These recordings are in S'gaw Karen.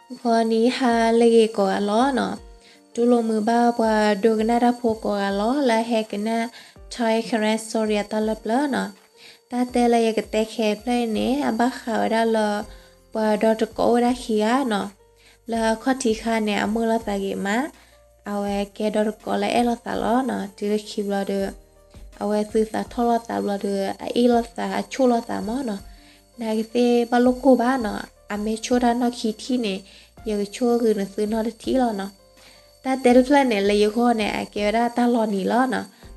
ဂီၤနံၤဟါလၢအဂ့ၤကိးဂၤလီၤနီၤ, တူၢ်လိာ်မုာ်ဘၣ်ပှၤဒိကနၣ်တၢ်ဖိကိးဂၤလီၤ လၢအဟဲကနၣ် Thai Karen Story အတၢ်လၢပျၢၤနီၤ. တၢ်တဲလၢယကတဲခဲအံၤဖျၢၣ်အံၤန့ၣ် အဘၣ်ဃးဝဲဒၣ်လၢ ပှၤဒီတကိးအိၣ်ဝဲဒၣ်ခံဂၤနီၤ. လၢအခီၣ်ထံးခါန့ၣ် အမုာ်လိာ်သးဂ့ၤမး, အဝဲကဲဒီတကိးလၢအဲၣ်လိာ်သးလီၤနီၤ. တုၤလၢခံဘျီဒီး အဝဲသုသးထီၣ်လိာ်သးဘျီဒီး အအ့ၣ်လိာ်သး အဆိၣ်လိာ်သးမးနီၤ. နာ်က့သ့ၣ်ဘၣ်လိၣ်ကိၢ်ဘၣ်နီၤ, အမ့ၢ်ဆိၣ်တၢ်နီၢ်ခံထံၣ်န့ၣ် ယကဆိၣ်ဂုာ်နသုနီတထံၣ်လီၤနီၤ. တၢ်တဲတဖျၢၣ်န့ၣ် လၢယဂီၢ်န့ၣ် အကဲဝဲဒၣ်တၢ်လီၤနံၤလီၤနီၤ.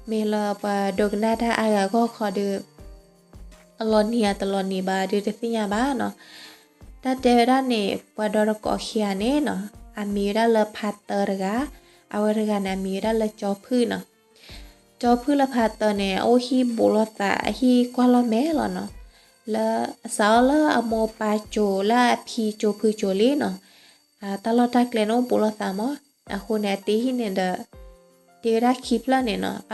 မ့ၢ်လၢပှၤဒိကနၣ်တၢ်အါဂၤဂီၢ်ခီဒီး အလီၤနံၤဧါတလီၤနံၤဘၣ်ဒီးတသ့ၣ်ညါဘၣ်နီၤ. တၢ်တဲဝဲဒၣ်န့ၣ် ပှၤဒီတကိးခံဂၤန့ၣ်နီၤ, အမံၤဝဲဒၣ်လၢဖါတၢတဂၤ, အဝဲတဂၤန့ၣ် အမံၤဝဲဒၣ်လၢကၠီဖုၣ်နီၤ. ကၠီဖုၣ်လၢဖါတၢန့ၣ် အအိၣ်ဟံၣ်ဘူးလိာ်သး အဟံၣ်ကွၢ်လီၤမဲာ်လီၤနီၤ. လၢအစးအီၤလၢအမိၢ်ပၢ်စိၤ လၢအဖံစိၤဖုစိၤလံနီၤ. တၢ်လီၢ်တၢ်ကျဲန့ၣ်အိၣ်ဘူးလိာ်သးမး, အဃိန့ၣ် အတ့ဟံၣ်န့ၣ်ဒီး တ့ဝဲဒၣ်ခံဖျၢၣ်န့ၣ်နီၤ, အတ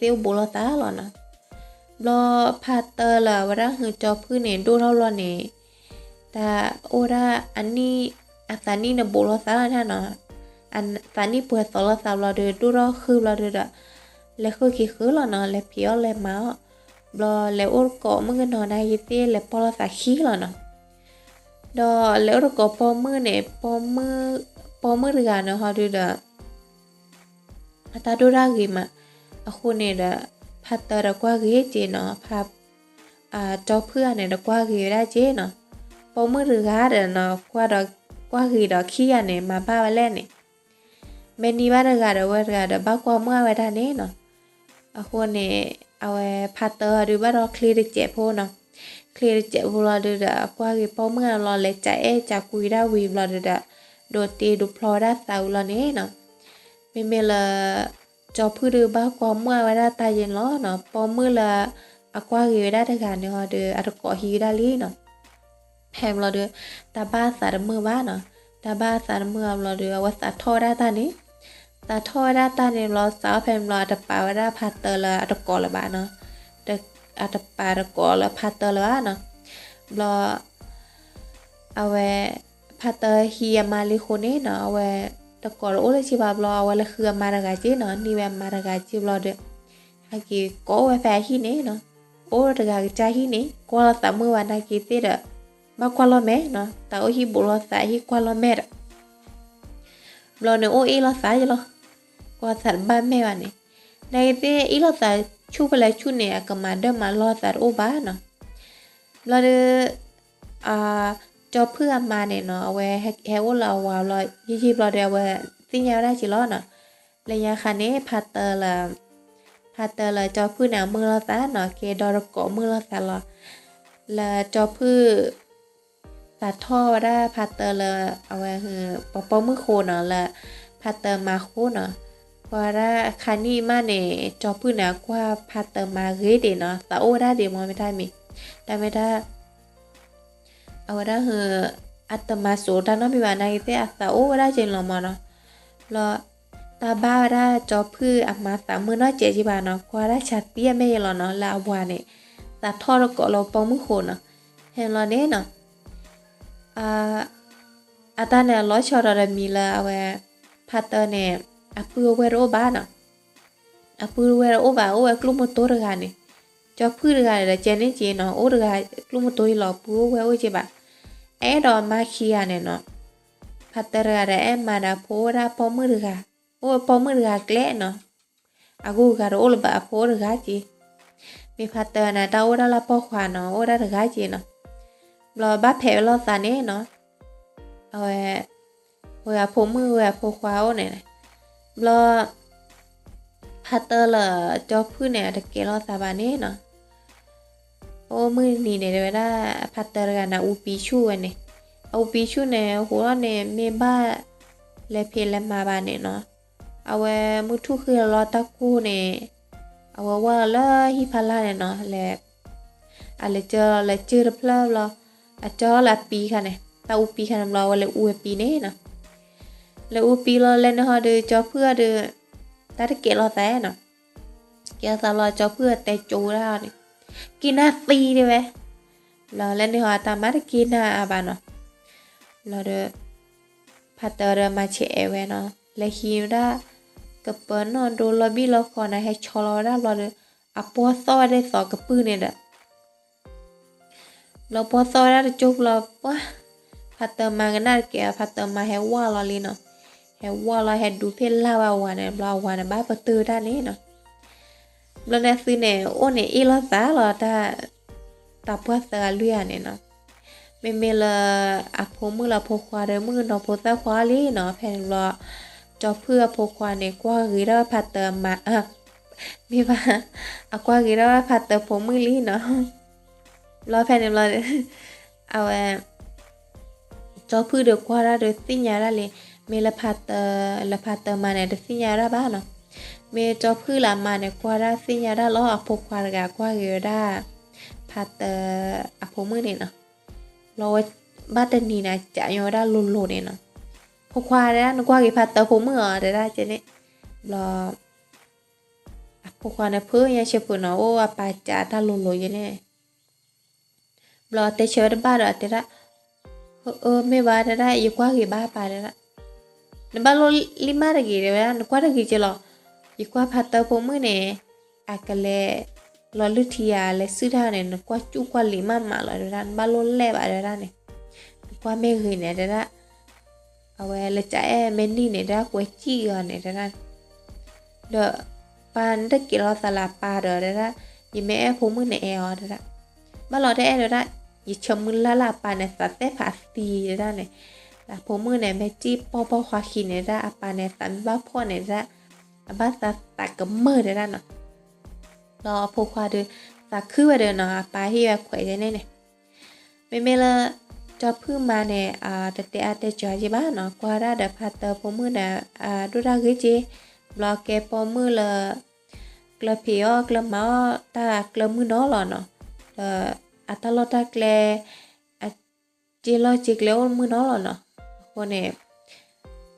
ဘူးလၢပှၤ ပှၤဃၣ်ဃၢၤဟံၣ်ဘၣ်နီၤ, အိၣ်ဝဲဒၣ်ခံဖျၢၣ်န့ၣ်အိၣ်ကွၢ်လီၤမဲာ်လီၤ. တၢ်လီၢ်တၢ်ကျဲနာ်က့သ့ၣ်အိၣ်ဘူးလိာ်သးလီၤနီၤ. ဘျီဖါတၢလၢအဝဲဒၣ်ဟုကၠီဖုၣ်န့ၣ် ဒိၣ်ထီၣ်ဘျီန့ၣ် တၢ်အိၣ်ဒၣ်အနံၣ် အသးနံၣ်န့ၣ်ဘူးလိာ်သးလီၤနီၤ. အသးနံၣ်ပှဲၤသီလိာ်သးဘျီဒီး ဒိၣ်ထီၣ်ဃုာ်ဘျီဒီး လဲၤဃုာ်က့ၤဃုာ်လီၤနီၤ, လဲၤဖံးအီၣ်လဲၤမၤအီၣ်. ဘျီလဲၤအိၣ်တကိးမုၣ်ကနီၤနာ်က့သ့ၣ် လဲၤပိာ်လိာ်သးခံလီၤနီၤ. ဒီးလဲၤအိၣ်တကိးပိာ်မုၣ်န့ၣ် ပိာ်မုၣ်တဂၤန့ၣ်ဟီဒုဒီး အတၢ်ဒိၣ်တၢ်ဂ့ၤမး, အဃိန့ၣ်ဒီး ဖါတၢဒီးကွၢ်ဂ့ၤက့ၤနီၤ, ဖါ ကၠီဖုၣ်ဂၤန့ၣ်ဒီးကွၢ်ဂ့ၤဝဲဒၣ်က့ၤနီၤ. ပိာ်မုၣ်တဂၤဒီးနီၤ ကွၢ်ဒီး ကွၢ်ဂ့ၤဒီးခံဂၤန့ၣ် မၤဘၣ်ဝဲလဲၣ်န့ၣ်, မ့ၢ်နံၣ်ဘၣ်တဂၤဒီးဝဲတဂၤဒီးဘၣ်ကွၢ်မုၣ်ဝဲဒၣ်န့ၣ်နီၤ. အဃိန့ၣ် အဝဲဖါတၢဒုးဘၣ်ဒီးချ့တစဲးဖိနီၤ, ချ့တစဲးဖိလီၤဒုးဒီး ကွၢ်ဂ့ၤပိာ်မုၣ်လီၤ လဲၤကအဲၣ်ကကွံဒၣ်ဝံၤဘျီဒုးဒီး ဒိးတ့ဒိးဖျီဝဲဒၣ်သးဝံၤလီၤန့ၣ်နီၤ. မ့မ့ၢ်လၢ ကၠီဖုၣ်ဒုးဘၣ်ကွၢ်မုၣ်ဝဲဒၣ်တၢ်ယဲၢ်န့ၣ်လီၤနီၤ, ပိာ်မုၣ်လၢအကွၢ်ဂ့ၤဝဲဒၣ်တဂၤန့ၣ်ဟီဒုး အတကိးဟံးဝဲဒၣ်လံနီၤ. ဖဲန့ၣ်ဘျီဒီး တၢ်ဘၣ်သးတမုာ်ဘၣ်နီၤ, တၢ်ဘၣ်သးတမုာ်အဘျီဒီး အဝဲသးထီၣ်ဝဲဒၣ်တၢ်န့ၣ်, သးထီၣ်ဝဲဒၣ်တၢ်န့ၣ်ဘျီ သးအီၣ်ဖဲန့ၣ်ဘျီ အတပာ်ဝဲဒၣ်ဖါတၢလၢအတကိးလၢၤဘၣ်နီၤ, အတပာ်တကိးလၢဖါတၢလၢၤဘၣ်နီၤ. ဘျီ အဝဲ ဖါတၢဟံးအမါလံအဃိန့ၣ်နီၤ အဝဲ တကိးတအိၣ်လၢၤဘၣ်ဘျီ အဝဲလဲၤဃုအမါတဂၤက့ၤနီၤ, န့ၢ်ဝဲအမါတဂၤက့ၤဘျီဒီး ဟဲက့ၤကိးအိၣ်ဝဲဖဲအဟံၣ်န့ၣ်နီၤ, အိၣ်တဂၤကစၢ်ဟံၣ်န့ၣ် ကွၢ်လိာ်သးမုာ်ဘၣ်နာ်က့သ့ၣ်ဒီး ဘၣ်ကွၢ်လီၤမဲာ်နီၤ, သးအိၣ်ဟံၣ်ဘူးလိာ်သးဟံၣ်ကွၢ်လီၤမဲာ်ဒီး ဘျီန့ၣ်အိၣ်အ့ၣ်လိာ်သးယလီၤ, ကွၢ်သးတဘၣ်မဲာ်ဘၣ်န့ၣ်, နာ်က့သ့ၣ်အ့ၣ်လိာ်သးဆူၣ်ဖဲလဲၣ်ဆူၣ်န့ၣ် အကမၤဒၢၣ်မၤလီၢ်သးတအိၣ်ဘၣ်နီၤ. ဘျီဒီး ကၠီဖုၣ်အမါန့ၣ်နီၤ အဝဲဟဲအိၣ်လၢအဝၤဘျီ ယံာ်ယံာ်ဘျီဒီး အဝဲသ့ၣ်ညါဝဲဒၣ်က့ၤလီၤနီၤ. လၢညါခါန့ၣ် ဖါတၢလၢ ဖါတၢလၢကၠီဖုၣ်န့ၣ် အမုာ်လိာ်သးနီၤ, ကဲဒီတကိးမုာ်လိာ်သးလီၤ. လၢကၠီဖုၣ် သးထီၣ်ဝဲဒၣ်ဖါတၢလၢ အဝဲ ပှၤပိာ်မုၣ်ဃိနီၤ လၢ ဖါတၢမါဃိနီၤ. ပှၤဒၣ်အခါနံၣ်မးန့ၣ် ကၠီဖုၣ်န့ၣ် အကွၢ်ဖါတၢမါဂ့ၤဒံးနီၤ, သးအိၣ်ဝဲဒၣ်ဒံးမ့ၢ်မ့ၢ်တၢ်မံၤ, တၢ်မ့ၢ်တၢ် အဝဲဒၣ် အတမၤစိးတၢ်နီတမံၤဘၣ်နာ်က့သ့ၣ် အသးအိၣ်ဝဲဒၣ်က့ၤလီၤမးနီၤ. ဘျီ တၢ်ဘၣ်ဝဲဒၣ်ကၠီဖုၣ်အမါသးမုာ်နီတစဲးက့ၤဘၣ်နီၤ, ကွၢ်ဒၣ်ဆါသံအမဲာ်ယဲလီၤနီၤ, လၢအဝၤန့ၣ် သးထီၣ်တကိးလၢပိာ်မုၣ်ဃိနီၤ. ဖဲန့ၣ်ဘျီန့ၣ်နီၤ အတၢ်န့ၣ်အလီၤဆီဒီးတမံၤလၢအဝဲ ဖါတၢန့ၣ် အပုၢ်အဝဲၢ်တအိၣ်ဘၣ်နီၤ. အပုၢ်အဝဲၢ်တအိၣ်ဘၣ် အိၣ်ဝဲကျိၣ်မုၢ်တိတဂၤန့ၣ်, ကၠီဖုၣ်တဂၤဒီးကဲန့ၣ်က့ၤနီၤ, အိၣ်တဂၤကျိၣ်မုၢ်တိယလီၤ ပုၢ်အိၣ်ဝဲၢ်အိၣ်က့ၤဘၣ်. အအဲၣ်ဒိးအမါခံဂၤန့ၣ်နီၤ, ဖါတၢတဂၤဒီးအဲၣ်မါဒီးအဖိအိၣ်ဝဲဒၣ်ပိာ်မုၣ်တဂၤ, အိၣ်ဝဲပိာ်မုၣ်တဂၤကျဲနီၤ. အဂုၤအဂၤတအိၣ်လၢၤဘၣ် အဖိအိၣ်တဂၤက့ၤ. မ့ၢ်ဖါတၢန့ၣ် တၢ်အိၣ်ဒၣ်လၢပိာ်ခွါနီၤ, အိၣ်ဒၣ်တဂၤက့ၤနီၤ. ဘျီဘၣ်ဖဲးဝဲလိာ်သးန့ၣ်နီၤ, အဝဲ ဝဲအဖိမုၣ်ဝဲအဖိခွါအိၣ်န့ၣ်, ဘျီ ဖါတၢလၢကၠီဖုၣ်န့ၣ် အတကဲလိာ်သးဘၣ်န့ၣ်နီၤ. အိၣ်မုၢ်နံၤန့ၣ် တဲဝဲဒၣ် ဖါတၢတဂၤန့ၣ် အူပံဆူၣ်ဝဲန့ၣ်, အအူပံဆူၣ်န့ၣ် အဃိလီၤန့ၣ် မ့ၢ်ဘၣ်လဲၤဖံးလဲၤမၤဘၣ်န့ၣ်နီၤ, အဝဲမုၢ်ထူၣ်ဃ့လီၤတၢ်ကိၢ်န့ၣ်, အဝဲဝဲလၢဟံၣ်ဖီလာ်န့ၣ်နီၤ, လဲၤ အလဲၤကၢလီၤ လဲၤကၢတဖျၢၣ်ဘျီ, အကၠီလၢအပံခါန့ၣ် တၢ်အူပံခါန့ၣ်ဘျီ အဝဲလဲၤအူဝဲပံန့ၣ်နီၤ. လဲၤအူပံလီၤလဲၤန့ၣ်ဟီဒီး ကၠီဖုၣ်အီၤဒီး တၢ်တကဲလိာ်သးနီၤ. ကဲလိာ်သးလီၤ ကၠီဖုၣ်အီၤတဲကၠိဝဲဒၣ်အီၤန့ၣ်, က့ၤနၤသံတဲဝဲ, ဘျီလၢန့ၣ်ဟီအတၢ်မၤတက့ၤနၤအါဘၣ်နီၤ, ဘျီဒီး ဖးတၢ်ဒီးမၤဆဲးအဲၣ်ဝဲနီၤ, လဲၤဟံးဝဲဒၣ် ကပၢၤနီၣ်ဒိလီၤဘံၣ်လီၤဃီန့ၣ် ဟဲဆီလီၤဝဲဒၣ်ဘျီဒီး အပှီၢ်သီၣ်ဝဲဒၣ်သီးကပုၢ်န့ၣ်ဒီး ဘျီပှီၢ်သီၣ်ဝဲဒၣ်တကၠိဘျီပှၢ်, ဖးတၢ်မၤကနၣ်တက့ၢ် ဖးတၢ်မၤဟဲဝါလီၤလံနီၤ, ဟဲဝါလီၤဟဲဒူးဖဲလၢ်ဝဲအဝၤန့ၣ် ဘျီအဝၤန့ၣ်ဘၣ်ပတုာ်တၢ်န့ၣ်နီၤ, ဘျီန့ၣ်အသုန့ၣ် အိၣ်န့ၣ်အ့ၣ်လိာ်သးလီၤတၢ်, တၢ်ပှၢ်သၢဂၤလွံၢ်ဂၤန့ၣ်နီၤ, မ့မ့ၢ်လၢ အဖိမုၣ်လၢအဖိခွါဒီး မုၣ်ကနီၤဖိသၣ်ခွါလံနီၤ, ဖဲန့ၣ်ဘျီ ကၠီဖုၣ်အဖိခွါန့ၣ် ကွၢ်ဂ့ၤထီၣ်ဖးတၢ်မၤ, မ့ၢ်ဘၣ်, အကွၢ်ဂ့ၤထီၣ်ဖးတၢ်ဖိမုၣ်လံနီၤ, ဘျီဖဲန့ၣ်ဘျီ အဝဲ ကၠီဖုၣ်ဒီးကွၢ်ဒၣ်ဒီးသ့ၣ်ညါဒၣ်လံ, မ့ၢ်လၢဖးတၢ်, လၢဖးတၢ်မၤန့ၣ် တသ့ၣ်ညါဒၣ်ဘၣ်နီၤ, မ့ၢ်ကၠီဖုၣ်လၢအမၤန့ၣ် ကွၢ်ဒၣ်သ့ၣ်ညါဒၣ်လီၤ အဖိခွါတဂၤကွၢ်ဂ့ၤဝဲဒၣ် ဖးတၢ်အဖိမုၣ်န့ၣ်နီၤ, ဘျီဝဲဘၣ်တနံၤန့ၣ် ကးညီဝဲဒၣ်လိၤလိၤန့ၣ်နီၤ, ဖိခွါတဲဒၣ် နကွၢ်ဂ့ၤဖးတၢ်ဖိမုၣ်ဧါ တဲဒၣ်ကဲန့ၣ်, ဘျီ အဖိခွါန့ၣ်ဖုးညါဆဲးဖုးနီၤ အိၣ်အပၢ်ကးတၢ်လိၤလိၤယဲန့ၣ် ဘျီတဲဆၢဝဲတဘၣ်ဒီးတဲဒၣ်, အၢ မ့ၢ်ဘၣ်တဲဒၣ် ယကွၢ်ဂ့ၤဘၣ်ပၢ်တဲဒၣ်, နဘၣ်လိၣ်လံမးတဂ့ၤတဲဝဲဒၣ် နကွၢ်တဂ့ၤက့လီၤ, ယကွၢ်ဖးတၢ်ဖိမုၣ်န့ၣ် အကလဲၤ လီၤလုၢ်ထံယၤလဲၤစုၣ်တၢ်န့ၣ် နကွၢ်စူၣ်ကွၢ်လံၤမးမးလီၤတဲဒၣ် နဘၣ်လိၣ်လဲၢ်ဘၣ်တဲဒၣ်န့ၣ်, နကွၢ်မ့ၢ်ဂ့ၤန့ၣ်တဲဒၣ် အဝဲလၢကအဲၣ်မ့ၢ်နံၣ်န့ၣ် တၢ်ကွဲးစံၣ်အီၤန့ၣ်တဲဒၣ်, ဒီးပၢ်နတက့ၤလီၤသးလၢအပၢ်ဒီးတဲဒၣ်, ယမ့ၢ်အဲၣ်ဖိမုၣ်န့ၣ်အဲၣ်အီၤတဲဒၣ်, ဘၣ်လီၤတအဲၣ်တဲဒၣ်, ယဆၢမုၢ်လၢ်လၢအပၢ်န့ၣ် သးသဲဖးသံတဲဒၣ်န့ၣ်, အဖိမုၣ်န့ၣ် မ့ၢ်စံၣ်ပီၢ်ပီၢ်ခွါခံန့ၣ်တဲဒၣ် အပၢ်န့ၣ် သးမ့ၢ်ဘၣ်ဖှီၣ်န့ၣ်တဲဒၣ်, အဘၣ်သးသးကမၢၢ်တဲဒၣ်နီၤ ဒီးအဖိခွါဒီး သးခုဝဲဒီးနီၤ အပၢ်ဟ့ၣ်ဝဲခွဲးယဲန့ၣ်န့ၣ်, မ့မ့ၢ်လၢ ကၠီဖုၣ်မါန့ၣ် တတဲအါတဲကၠီက့ဘၣ်နီၤ ကွၢ်ဒၣ်ဒီးဖါတၢဖိမုၣ်န့ၣ် ဒိၣ်တၢ်ဂ့ၤက့, ဘျီကဲပိာ်မုၣ်လၢ ကျၢၤဖံးအီၣ်ကျၢၤမၤအီၣ်တၢ်ကျၢၤမုၢ်နီၤလီၤနီၤ, ဒီးအတၢ်လီၢ်တၢ်ကျဲ အစ့လီၢ်စ့ကျဲအိၣ်မုၢ်နီၤလီၤနီၤ, အဃိန့ၣ်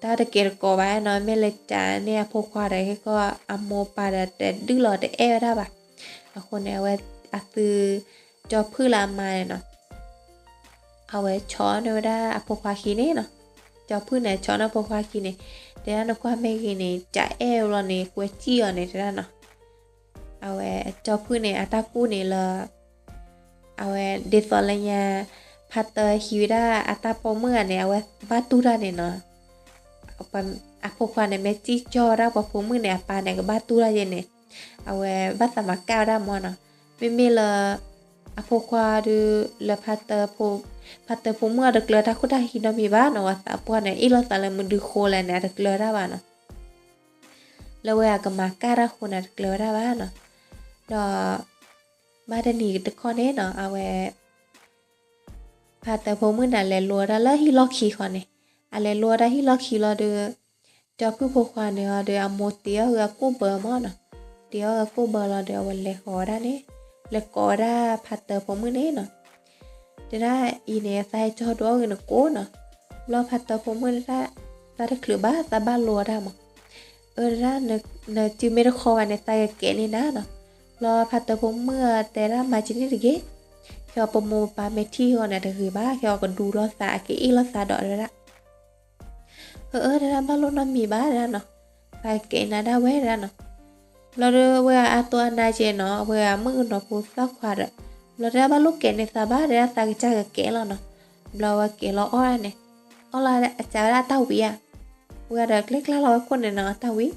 တၢ်တကဲတကိးဘၣ်နီၤ မ့ၢ်လၢကန့ၣ်အဖိခွါဒီးဟ့ၣ်ကီၣ်အမိၢ်ပၢ်ဒီးတဒုၣ်လီၤတအဲၣ်ဝဲဒၣ်ဘၣ်, အဃိန့ၣ် အဝဲအသု ကၠီဖုၣ်လၢအမါန့ၣ်နီၤ အဝဲဆီန့ၢ်ဝဲဒၣ်အဖိခွါခံန့ၣ်နီၤ, ကၠီဖုၣ်န့ၣ် ဆီန့ၢ်အဖိခွါခံန့ၣ်, တဲဒၣ်နကွၢ်မ့ၢ်ဂ့ၤန့ၣ် ကအဲၣ်ဝဲလီၤန့ၣ် ကွဲစံၣ်အီၤန့ၣ်တဲဒၣ်နီၤ, အဝဲကၠီဖုၣ်န့ၣ် အတၢ်ကူၣ်န့ၣ်လၢ အဝဲဒ်သိးလၢညါ ဖါတၢဟံးဝဲဒၣ်အတၢ်ပိာ်မုၣ်ဂၤန့ၣ် အဝဲဘၣ်တူၢ်တၢ်န့ၣ်နီၤ, အဖိခွါန့ၣ် မ့ၢ်စံၣ်ကၠီဝဲဒၣ်ပှၤဖိမုၣ်န့ၣ် အပၢ်န့ၣ် ကဘၣ်တူၢ်တၢ်ယဲန့ၣ်, အဝဲဘၣ်သးမၤကၣ်ဝဲဒၣ်မၢ်နီၤ, မ့မ့ၢ်လၢ အဖိခွါဒီး လၢ ဖါတၢဖိမုၣ်အတကျၢၤတၢ်ခိၣ်တၢ်ဟံးနီတမံၤဘၣ်နီၤ, ဝဲသးပှၢ်န့ၣ် အ့ၣ်လိာ်သးလၢမနုၤဃိလဲၣ်န့ၣ် အတကျၢၤတၢ်ဘၣ်နီၤ, လၢဝဲအကမၤကၣ်တၢ်ဃိန့ၣ် အတကျၢၤဝဲဒၣ်ဘၣ်နီၤ, ဒီး ဘၣ်တနံၤတခီန့ၣ်နီၤ အဝဲ ဖါတၢဖိမုၣ်န့ၣ် အလဲၤလိဝဲဒၣ်လၢဟံၣ်လီၢ်ခံဃီန့ၣ်, အလဲၤလိဝဲဒၣ်ဟံၣ်လီၢ်ခံလီၤဒီး ကၠီဖုၣ်ဖိခွါန့ၣ်အီၤဒီး အမိၢ်တ့အီၣ်ဂ့ၤအကိၣ်ဘၢမၢ်နီၤ, တ့အီၣ်ဂ့ၤအကိၣ်ဘၢလီၤဒီး အဝဲလဲၤဃီၤဝဲဒၣ်န့ၣ်, လဲၤကိးဝဲဒၣ်ဖါတၢဖိမုၣ်န့ၣ်နီၤ, တဲဒၣ်အံၤန့ၣ် သးဟဲကၠီဒုးအီၣ်ဂ့ၤနကိၣ်နီၤ, ဘျီဖါတၢဖိမုၣ်တဲဒၣ် သးတချုးဘၣ် သးဘၣ်လိဝဲဒၣ်မၢ်, အၢ တဲဒၣ် နစုမ့ၢ်တဃီဘၣ်န့ၣ် သးကကဲးန့ၢ်နၤနီၤ, ဘျီဖါတၢဖိမုၣ်တဲဒၣ် မၤစ့န့ၣ်တဂ့ၤ, ခဲအီၤပမိၢ်ပပၢ်မ့ၢ်ထံၣ်အီၤန့ၣ် တဂ့ၤဘၣ်, ခဲအီၤကဒူလိာ်သး အကအ့ၣ်လိာ်သးဒီးတဲဒၣ် အၢ အၢ တဲဒၣ် ဘၣ်လိၣ်နီတမံၤဘၣ်တဲဒၣ်နီၤ, သးကကဲးနၤဒၣ်ဝဲတဲဒၣ်နီၤ, ဘျီဒီးဝဲအါတိၢ်အနါက့နီၤ အဝဲအမုၣ်ကနီၤဖိသၣ်ခွါဒီး, ဘျီတဲဒၣ် ဘၣ်လိၣ်ကဲးန့ၢ်သးဘၣ်တဲဒၣ် သးကစၢ်ကကဲးလီၤနီၤ, ဘျီဝဲကဲးလီၤအီၣ်ဒၣ်န့ၣ်, အီၣ်လီၤအစးဝဲဒၣ်အတၢ်ဝံၤဧါ, ဝဲဒီးကျဲကျါလီၤဝဲခိၣ်န့ၣ်နီၤ အတၢ်ဝံၤ,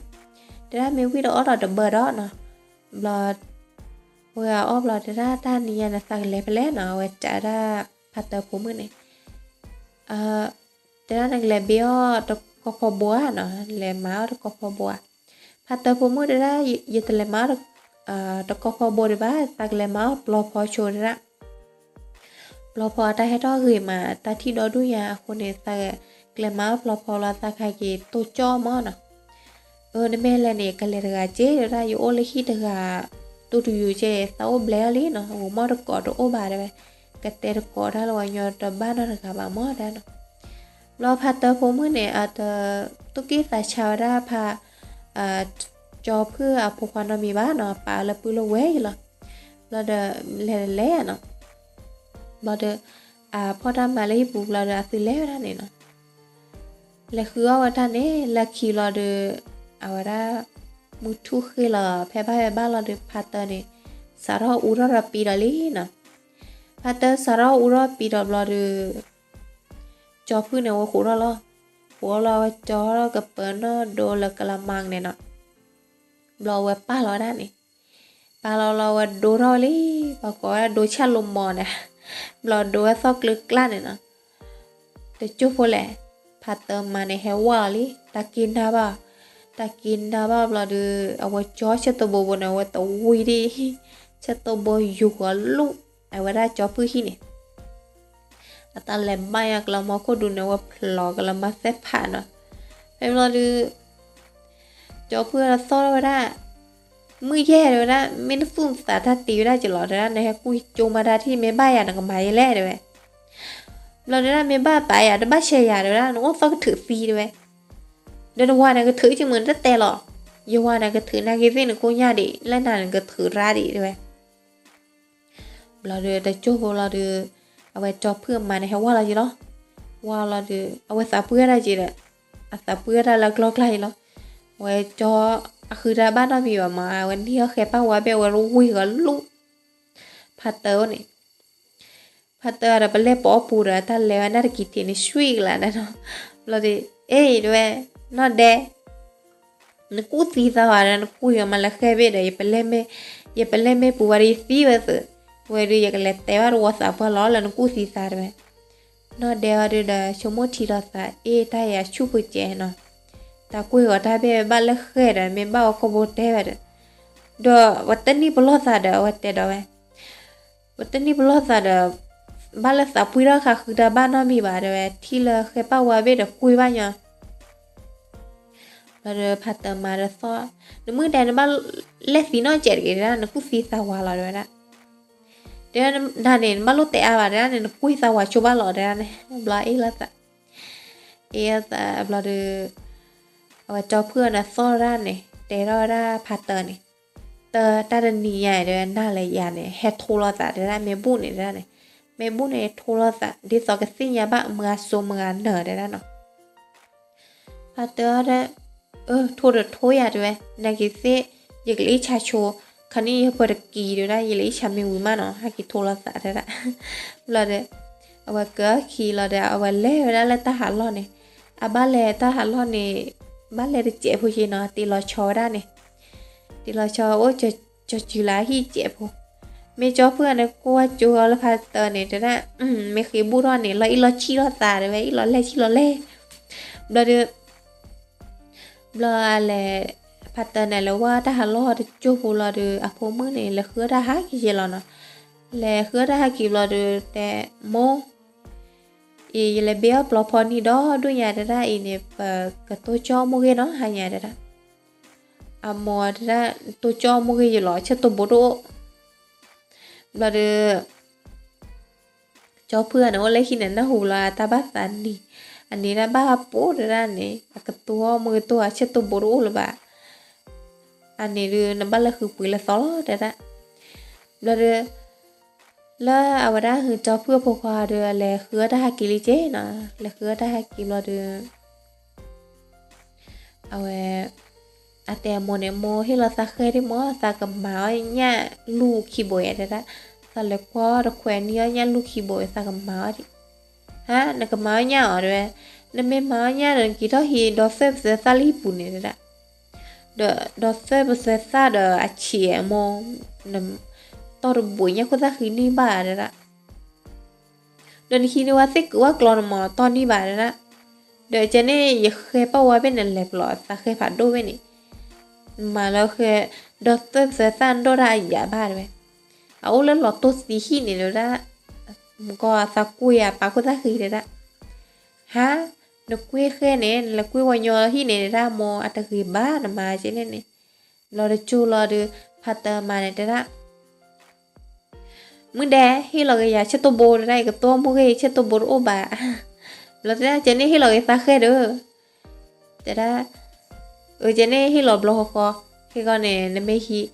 တဲဒၣ်မ့ၢ်ဝံၤဒီးအီၣ်ဒီးတဘၢဒီးနီၤ, ဘျီ ဝဲအီၣ်ဘျီတဲဒၣ် တၢ်နံၤညါန့ၣ် သးကလဲၤဖဲလဲၣ်နီၤ, အဝဲစံးဝဲဒၣ် ဖါတၢဖိမုၣ်န့ၣ် တဲဒၣ် နကလဲၤဘ့ၣ်အီၣ်တကီၢ်ဖီဘိဧါနီၤ, လဲၤမၤအီၣ်တကီၢ်ဖီဘိဧါ, ဖါတၢဖိမုၣ်တဲဒၣ် ယတလဲၤမၤအီၣ်တကီၢ်ဖီဘိဒံးဘၣ်, သးကလဲၤမၤအီၣ်ပျီဖီဆိတဲဒၣ် ပျီဖီအတၢ်ဟဲထီၣ်ဂ့ၤမး တၢ်ထံၣ်ဒီဒူၣ်ညါအဃိန့ၣ် သးကလဲၤမၤအီၣ်ပျီဖီလီၤ သးကဟဲက့ၤတိၢ်ကၠီမၢ်နီၤ, အၢ နမ့ၢ်လဲၤန့ၣ် ကလဲၤတဂၤက့ တဲဒၣ် ယအိၣ်လၢဟံၣ်တဂၤ တိၢ်တယိၤက့ သးအိၣ်ဘျဲၣ်လံနီၤ, ဂီၤမီၢ်တကိးတအိၣ်ဘၣ်တဲဝဲ, ကတဲတကိးတၢ်လၢပှၤကညီတဘၣ်နီတဂၤဘၣ်မၢ် တဲဒၣ်နီၤ, ဘျီဖါတၢဖိမုၣ်န့ၣ် အတသူၣ်က့ၣ်သးဆါဝဲဒၣ်ဖါ ကၠီဖုၣ်အဖိခွါနီတမံၤဘၣ်နီၤ, ပာ်အီၤလၢပုၢ်လၢဝဲၢ်လီၤ, ဘျီဒီး လဲၤလဲၤနီၤ, ဘျီဒီး အဖီၣ်တၢ်မၤလၢဟံၣ်ပူၤဘျီဒီး အသုလဲၤဝဲဒၣ်န့ၣ်နီၤ, လဲၤဃုအီၣ်ဝဲတၢ်န့ၣ် လၢခံဘျီဒီး အဝဲဒၣ် မုၢ်ထူၣ်ဃ့လီၤ ဖဲဘၣ်ဖဲဘၣ်လီၤဒီး ဖါတၢန့ၣ် စးထီၣ်အူထီၣ်ဒီးပံၤဒီးလံနီၤ, ဖါတၢစးထီၣ်အူထီၣ်ပံၤဒီးဘျီဒီး ကၠီဖုၣ်န့ၣ် အဝဲဃိးထီၣ်လီၤ, ဃိးလီၤဝဲကၠီထီၣ်ကပၢၤနီၣ်ဒိလၢကလးမါန့ၣ်နီၤ, ဘျီအဝဲပာ်လီၤဝဲဒၣ်န့ၣ်, ပာ်လီၤလီၤဝဲဒိထီၣ်ဝဲလံ, ပှၤကိးဝဲဒၣ်ဒိဆၣ်လိမီၤန့ၣ်, ဘျီဒိဝဲသီၣ်ကျၢကျၢ်န့ၣ်နီၤ, တကၠိၢ်ဖိလဲၣ်, ဖါတၢမါန့ၣ် ဟဲဝဲလီၤလံ တၢ်က့ၤနၢ်ဘၣ်, တၢ်က့ၤနၢ်ဘၣ်ဘျီဒီး အဝဲကၠီဆၢတိၢ်ဘိဘိန့ၣ် အဝဲတဝံၤဒံး, ဆၢတိၢ်ဘိယူၤဂီၤလူၢ်, အဝဲဒၣ်ကၠီဖုၣ်ဟံၣ်န့ၣ် အတၢ်လဲၤဘၣ်ညါကလးမီခိၣ်ဒူန့ၣ် အဝဲဖျိးကလးမါသဲၣ်ဖးနီၤ, ဖဲဘျီဒီး ကၠီဖုၣ်ဒီးသီၣ်ထီၣ်ဝဲဒၣ်, မုၢ်ယဲၢ်တဲဝဲဒၣ် မ့ၢ်နသူၣ်နသးတၢ်တ့ဝဲဒၣ်က့ၤလီၤ တဲဒၣ် နဟဲကူၣ်ကၠိမၤတၢ်ထံၣ် မ့ၢ်ဘၣ်ယၤနကမၤယဲလဲၣ်တဲဝဲ, ဘျီတဲဒၣ် မ့ၢ်ဘၣ်ပာ်ယၤ တဘၣ်ဆဲးယၤတဲဝဲဒၣ် နအိၣ်သီၣ်ကထုးသံတဲဝဲ, ဒီးနဝၤန့ၣ်ကထုးက့ၤမုၢ်နတတဲလီၤ, ယဝၤန့ၣ်ကထုးနာ်က့ၤသ့ၣ်နကိညၢ်ဒံး လၢနၤနကထုးရါဒံးတဲဝဲ ဘျီဒီးတကၠိၢ်ဖိဘျီဒီး အဝဲကၠီဖုၣ်အမါန့ၣ် ဟဲဝဲလီၤက့ၤလီၤ, ဝဲလီၤဒီး အဝဲသးပှ့ၤဝဲဒၣ်က့ၤဒီး အသးပှ့ၤဝဲဒၣ်လၢကျီကျါအံၤလီၤ, အဝဲကၠီ အဃုတၢ်ဘၣ်နီတမံၤဘၣ်မး အဝဲနံၣ်အီၣ်ဃဲၤပၣ်ဝါဘ့ၣ် အဝဲတဝံၤဂီၤလူၢ်, ဖါတၢန့ၣ် ဖါတၢဒီးပလဲၢ်ပိာ်အပူၤဒီး တၢ်လဲၤဝဲနၢ်တကံၤထံးန့ၣ် ဆွံကလးဒၣ်နီၤ, ဘျီဒီး အ့ၣ်တဲဝဲ နီၢ်ဒဲ နကူၣ်သံသးဝဲဒီး နကူၣ်ယီၤမးလၢဃဲဘ့ၣ်ဒီး ယပလဲၢ်မ့ၢ်ပူၤဝဲဒီးယသံဝဲသုး, ဝဲဒီးယကလဲၤတဲဘၣ်တဝီသးပှၢ်လီၤ လၢနကူၣ်သံသးတဲဝဲ, နီၢ်ဒဲဝဲဒီး ဆိကမိၣ်ထံဒီးသး အ့ၣ် တၢ်အံၤအဆူၣ်ပူၤကဲနီၤ, တၢ်ကွံာ်ဂီၤတၢ်ဘ့ၣ်ဘၣ်လၢဃဲဒီး မ့ၢ်ဘၣ်အီၤကိာ်ဘိတဲဝဲဒီး, ဒီးပတနံၣ်ပလီၢ်သးဒီး အဝဲတဲဒီးဝဲ ပတနံၣ်ပလီၢ်သးဒီး ဘၣ်လၢသးပှ့ၤထီၣ်ဃးဃုတၢ်ဘၣ်နီတမံၤဘၣ်တဲဝဲ ထံၣ်လၢဃဲပၣ်ဝါဘ့ၣ်ဒီးကွံာ်ဘၣ်ညီ, ဘျီဒီးဖါတၢမါဒီးသီၣ်, နမုၢ်ဒဲနဘၣ်လဲၢ်သံနီၢ်ကဲးတဂ့ၤဒၣ် နကူၣ်သံသးဝးလီၤတဲဝဲဒၣ်, တဲနၤန့ၣ် နဘၣ်လိၣ်တဲအါဘၣ်တဲဒၣ်န့ၣ် နကွံာ်သးဝးဆိဘၣ်လီၤတဲဒၣ်န့ၣ် ဘျီအ့ၣ်လိာ်သး, အ့ၣ်လိာ်သးဘျီဒီး အဝဲကၠီဖုၣ်အီၤန့ၣ်သီၣ်ဒၣ်န့ၣ် တဲထီၣ်ဝဲဒၣ်ဖါတၢန့ၣ်, တၢ်တနံၤညါအံၤဒီး နၤလၢယၤန့ၣ် ဟဲထိလိာ်သးတဲဒၣ် မ့ၢ်ဘူၣ်န့ၣ်တဲဒၣ်န့ၣ်, မ့ၢ်ဘူၣ်န့ၣ်ထိလိာ်သး ဒ်သိးကသ့ၣ်ညါဘၣ်မုၢ်ဂၤစိမုၢ်ဂၤနၢၤတဲဒၣ်နီၤ, ဖါတၢဒီး အၢ ထိဒီးထိယၤတဲဝဲ နာ်က့ၤသ့ၣ် ယကလၢအ့ၣ်ဆါဆိ, ခါနံၣ်ယပှၤတကံၤတဲဝဲဒၣ် ယလၢအ့ၣ်ဆါမ့ၢ်ဝံၤမးနီၤ ဟဲက့ၤထိလိာ်သးတဲဒၣ်, ဘျီဒီး အဝဲကၢခံလီၤဒီး အဝဲလဲၤဝဲဒၣ်လၢတၢ်ဟးလီၢ်န့ၣ်, အဘၣ်လဲၤတၢ်ဟးလီၢ်န့ၣ် ဘၣ်လဲၤတစဲးဖိက့နီၤ တ့ၢ်လီၤဆီဝဲဒၣ်န့ၣ်, တ့ၢ်လီၤဆီအိၣ် ကၠီၤစုၤလၢဟံၣ်စဲးဖိ, မ့ၢ်ကၠီဖုၣ်န့ၣ် ကွၢ်ကၠိလၢဖါတၢန့ၣ်တဲဒၣ်, မ့ၢ်ဃ့ဘူၣ်ထီၣ်န့ၣ် လီၤအ့ၣ်လီၤဆံၣ်လိာ်သးတဲဝဲ အ့ၣ်လီၤလဲၢ်ဆံၣ်လီၤလဲၢ်, ဘျီဒီး ဘျီအလဲၤ ဖါတၢန့ၣ် လဲၤဝဲတၢ်ဟးလီၢ်တကၠိၢ်ဖိလီၤဒီး အဖိမုၣ်န့ၣ် လဲၤဃုတၢ်ဟးက့ၤယဲလီၤနီၤ, လဲၤဃုတၢ်ဟးက့ၤဘျီဒီး တဲ မိၢ် အံၤ ယလဲၤဘ့အီၣ်ပျီဖီနံၤဒီဒူၣ်ညါတဲဒၣ်အံၤန့ၣ် ပကတိၢ်ကၠီမိၢ်ဂ့ၢ်နီၤ ဟါညါတဲဒၣ်, အမိၢ်တဲဒၣ် တိၢ်ကၠီမိၢ်ဂ့ၢ်ယလီၤ ဆၢတိၢ်ဘိတအိၣ်, ဘျီဒီး ကၠီဖုၣ်န့ၣ် အိၣ်လၢဟံၣ်န့ၣ် နၢ်ဟူလီၤအတၢ်ဘၣ်သးနံၤ, အန့ၣ်ဒၣ်ဘၣ်ပိာ်တဲဒၣ်န့ၣ် အကတိၢ်အီၣ်မုၢ်ကတိၢ် အဆၢတိၢ်ဘိတအိၣ်လၢၤဘၣ်, အန့ၣ်ဒုး နဘၣ်လဲၤဃုပှ့ၤလၢသီလီၤတဲဒၣ်, ဘျီဒီး လၢအဝဲဒၣ်ဟုကၠီဖုၣ်အဖိခွါဒီး အလဲၤဃုအီၣ်တၢ်ဟးက့ၤလံက့နီၤ, လဲၤဃုအီၣ်တၢ်ဟးက့ၤဘျီဒီး အဝဲ အတဲအမိၢ်န့ၣ် မိၢ်ဟ့ၣ်လီၤသးဃဲဒံးမိၢ် သးကမၤအီၣ်ညၣ်လူၢ်ခံဘိယဲတဲဒၣ်, သးလဲၤကွၢ်တခွဲးနံၣ်အီၣ်ညၣ်လူၢ်ခံဘိ သးကမၤအီၣ်ဒံး, ဟါ နကမၤအီၣ်ညၣ်အီၤတဲဝဲ, နမ့ၢ်မၤအီၣ်ညၣ်ဒီး နက့ၤထီၣ်ဟံးဒီသၢပသၢသၣ်လၢဟံၣ်ပူၤန့ၣ်တဲဒၣ်, ဒီးဒီသၢပသၢသၣ်ဒီးအဆံးမိၢ်, တီၢ်တဘိးညၣ်ခိၣ်သၣ်ဃံန့ၢ်ဘၣ်တဲဒၣ် ဒီးနဟံးန့ၢ်ဝဲသ့ၣ်ကုးဝဲကျီနမီၤတီၢ်န့ၢ်ဘၣ်တဲဒၣ်, ဒီးကဲန့ၣ် ယဃဲပၣ်ဝါဘ့ၣ်န့ၣ် လဲၤပျီသးဃဲဖးဒိၣ်ဘ့ၣ်န့ၣ်, မၤလၢဃဲ ဒီသၢပသၢသၣ်ဒိၣ်ဒၣ်အယၤဘၣ်တဲဝဲ, အအိၣ်လၢလီၤတိၢ်သံဟံၣ်န့ၣ်တဲဒၣ်, မကီသးကွံာ်အပာ်ခိၣ်သၣ်ဃံတဲဒၣ်, ဟါ နကွံာ်ဃဲန့ၣ် နလဲၤကွံာ်ဝဲညီဟံၣ်န့ၣ်တဲဒၣ် မိၢ်အတဂ့ၤဘၣ်နမၤကဲန့ၣ်န့ၣ်, ဘျီတကၠိၢ်လီၤဒီး ဖါတၢမါန့ၣ်တဲဒၣ် မုၢ်ဒဲ ဟ့ၣ်လီၤက့ၤယၤဆၢတိၢ်ဘိတဲဒၣ် ယကတိၢ်မိၢ်ဂ့ၤ ဆၢတိၢ်ဘိတအိၣ်ဘၣ်, ဘျီတဲဒၣ် ကဲန့ၣ်ဟ့ၣ်လီၤက့ၤသးဃဲဒီး, တဲဒၣ်, အကဲန့ၣ်ဟ့ၣ်လီၤဘျီဃီဃီ, ခဲကီန့ၣ် နမ့ၢ်ဟံး